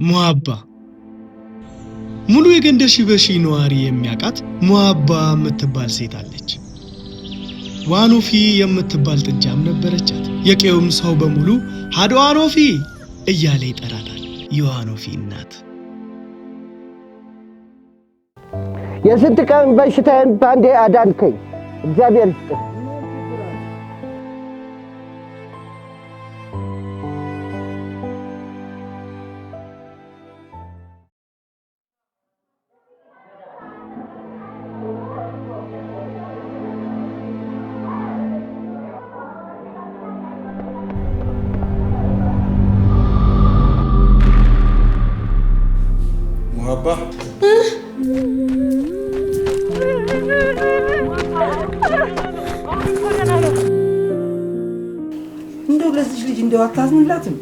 ሙሀባ ሙሉ የገንደ ሺበሺ ነዋሪ የሚያውቃት ሙሀባ የምትባል ሴት አለች። ዋኖፊ የምትባል ጥጃም ነበረቻት። የቄውም ሰው በሙሉ ሀዶ ዋኖፊ እያለ ይጠራታል። የዋኖፊ እናት የስንት ቀን በሽታዬን ባንዴ አዳንከኝ። እግዚአብሔር ይስጥህ። ሙሀባ። እንደው ለዚች ልጅ እንደው አታዝንላትም?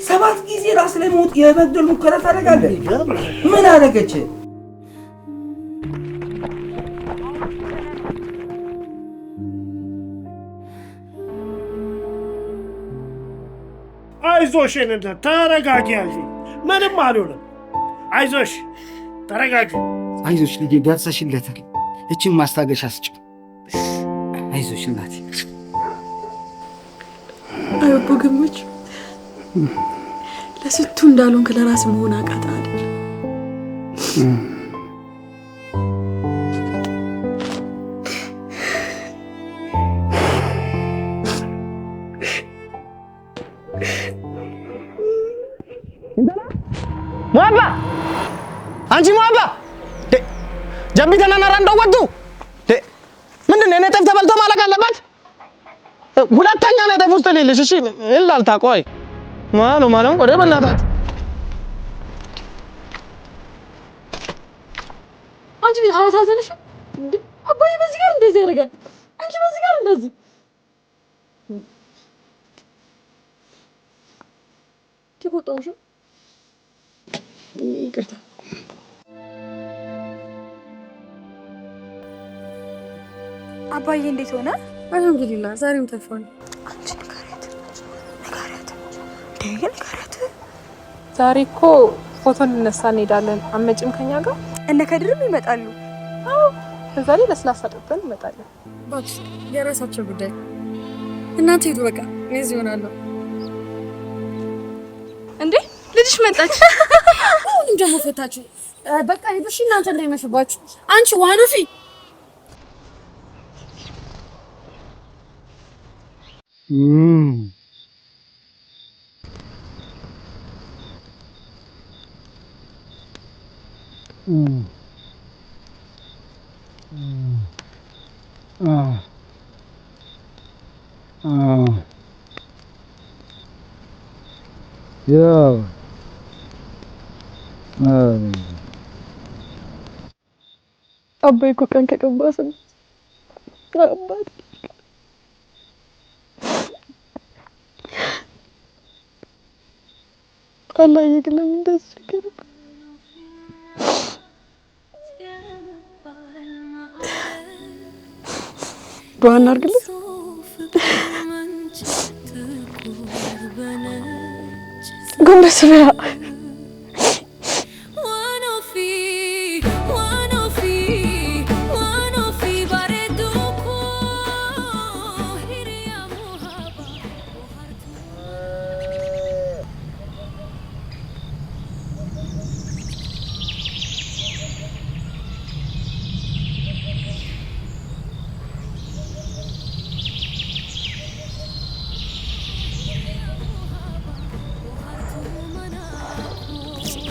7 ጊዜ ራስ ላይ ሞት የመግደል ሙከራ ታደርጋለህ። ምን አደረገች? አይዞሽ የኔ እናት ተረጋጊ፣ ያዢ ምንም አልሆንም። አይዞሽ ተረጋጊ። አይዞሽ ልጄ ደርሰሽለታል። እችን ማስታገሻ ስጭው። አይዞሽ እናቴ። አይ አቦ ገመች ለስንቱ እንዳልሆንክ ለራስ መሆን አቃተህ አይደል? ሙሀባ አንቺ ሙሀባ ጀቢ ተናናራ እንደወጡ ምንድን ነው? የኔ ጤፍ ተበልቶ ማለቅ አለበት? ሁለተኛ ነው ጤፍ ውስጥ ሌለሽ። እሺ እላልታ ቆይ ማሉ ማለም ቆደ በእናታት አንቺ ግን አላሳዘንሽም እንዴ? አባዬ በዚህ ጋር እንደዚህ ያደርጋል፣ አንቺ በዚህ ጋር እንደዚህ። ተቆጣሁሽ? ይቅርታ። አባዬ እንዴት ሆነ? አልሐምዱሊላህ ዛሬም ተርፏል። አንቺ ንገሪያት፣ ንገሪያት፣ እንዴ ንገሪያት። ዛሬ እኮ ፎቶ እንነሳ እንሄዳለን። አትመጭም ከኛ ጋር? እነ ከድርም ይመጣሉ። አዎ፣ በዛ ላይ ለስላሳ ጠጥተን እንመጣለን። እባክሽ የራሳቸው ጉዳይ። እናንተ ሂዱ በቃ፣ እኔ እዚህ እሆናለሁ። እንዴ ልጅሽ መጣች። አሁንም ደግሞ ፈታችሁ። በቃ ሂዱ እሺ፣ እናንተ እንዳይመሽባችሁ። አንቺ ዋኖፊ አባዬ እኮ ቀን ከቀባ ስንት አባት አላህ ግን ለምን እንደዚህ ይገርም። ዱዓ እናድርግለት። ጎንበስ በያ።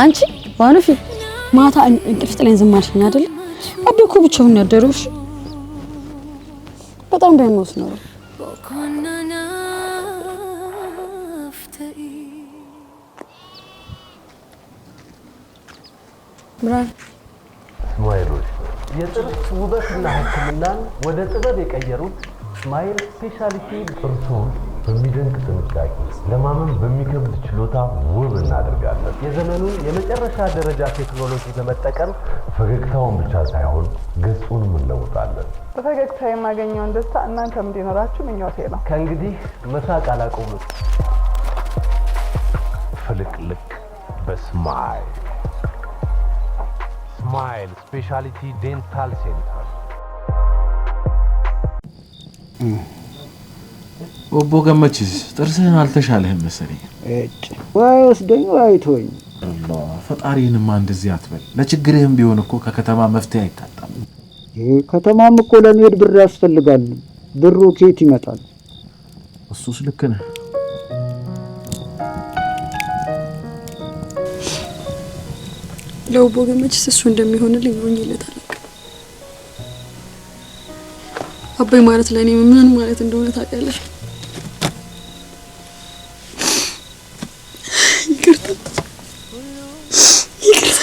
አንቺ ዋኖፊ ማታ እንቅልፍ ጥለኝ ዝም አልሽኝ አይደል? አቤ እኮ ብቻውን ያደረው። እሺ በጣም ቢያመውስ ነው። ስማይሎች የጥርስ ውበትና ሕክምናን ወደ ጥበብ የቀየሩት ስማይል ስፔሻሊቲ ጥርሶን በሚደንቅ ጥንቃቄ ለማመን በሚከብድ ችሎታ ውብ እናደርጋለን። የዘመኑን የመጨረሻ ደረጃ ቴክኖሎጂ በመጠቀም ፈገግታውን ብቻ ሳይሆን ገጹንም እንለውጣለን። በፈገግታ የማገኘውን ደስታ እናንተም እንዲኖራችሁ ምኞቴ ነው። ከእንግዲህ መሳቅ አላቆምም። ፍልቅልቅ በ በስማይል። Smile Specialty Dental Center። ኦቦ ገመችስ፣ ጥርስህን አልተሻለህም መሰለኝ። እጭ ወይ ወስደኝ ወይ አይቶኝ። አላህ፣ ፈጣሪንማ እንደዚህ አትበል። ለችግርህም ቢሆን እኮ ከከተማ መፍትሄ አይታጣም። ከተማም እኮ ለመሄድ ብር ያስፈልጋል። ብሩ ከየት ይመጣል? እሱስ ልክ ነህ። ለኦቦ ገመችስ እሱ እንደሚሆንልኝ ሆኜለት አላውቅም። አባይ ማለት ለእኔ ምን ማለት እንደሆነ ታውቂያለሽ? ይቅርታ፣ ይቅርታ።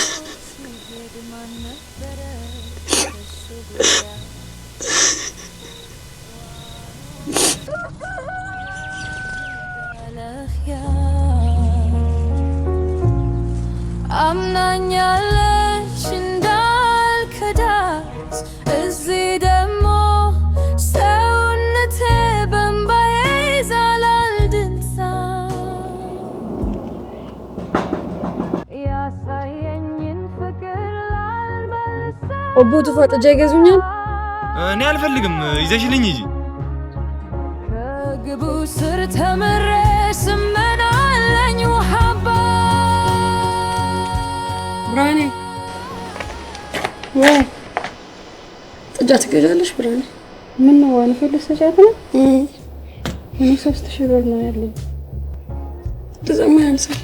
አምናኛለች እንዳልከዳት፣ እዚህ ደግሞ ሰውነቴ በእምባዬ ይዛላል ድንሳ ያሳየኝን ፍቅር ላልመልሰው። ኦቦ ቱፋ ጥጃ ይገዙኛል? እኔ አልፈልግም፣ ይዘሽልኝ ሂጂ። ከግቡ ስር ተምሬ ስመናለኝ ውሃባ። ብርሃኔ፣ ወይ ጥጃ ትገዣለሽ? ብርሃኔ። ምን ነው፣ ዋንፌ ልትሰጫት ነው? እኔ 3000 ብር ነው ያለኝ። እንደዛማ ያንሳል።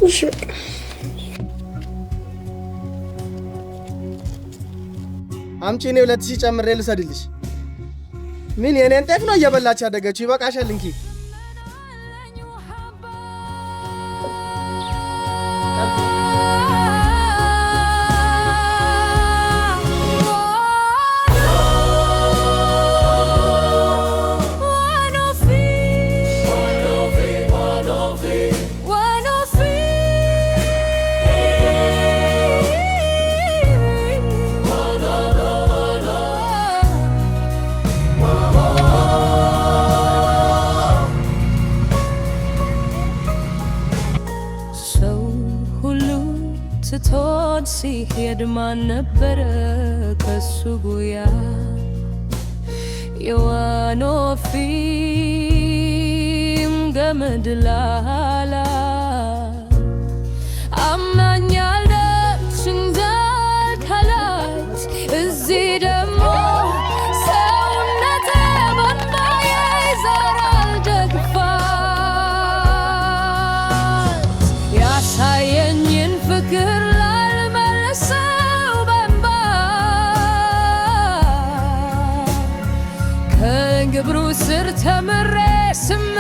እሺ በቃ። አምጪ፣ እኔ 2000 ጨምሬ ልውሰድልሽ። ምን የኔን ጤፍ ነው እየበላች ያደገችው? ይበቃሻል፣ እንኪ። ሰው ሁሉ ትቶት ሲሄድ ማን ነበረ ከሱ ጉያ? የዋኖፊም ገመድ ላላ አምናኛለች እንዳልካላት፣ እዚህ ደግሞ ሰውነቴ በእምባዬ ይዘራል ደግፋት። ያሳየኝን ፍቅር ላልመልሰው በእንባ፣ ከግብሩ ስር ተምሬ ስመ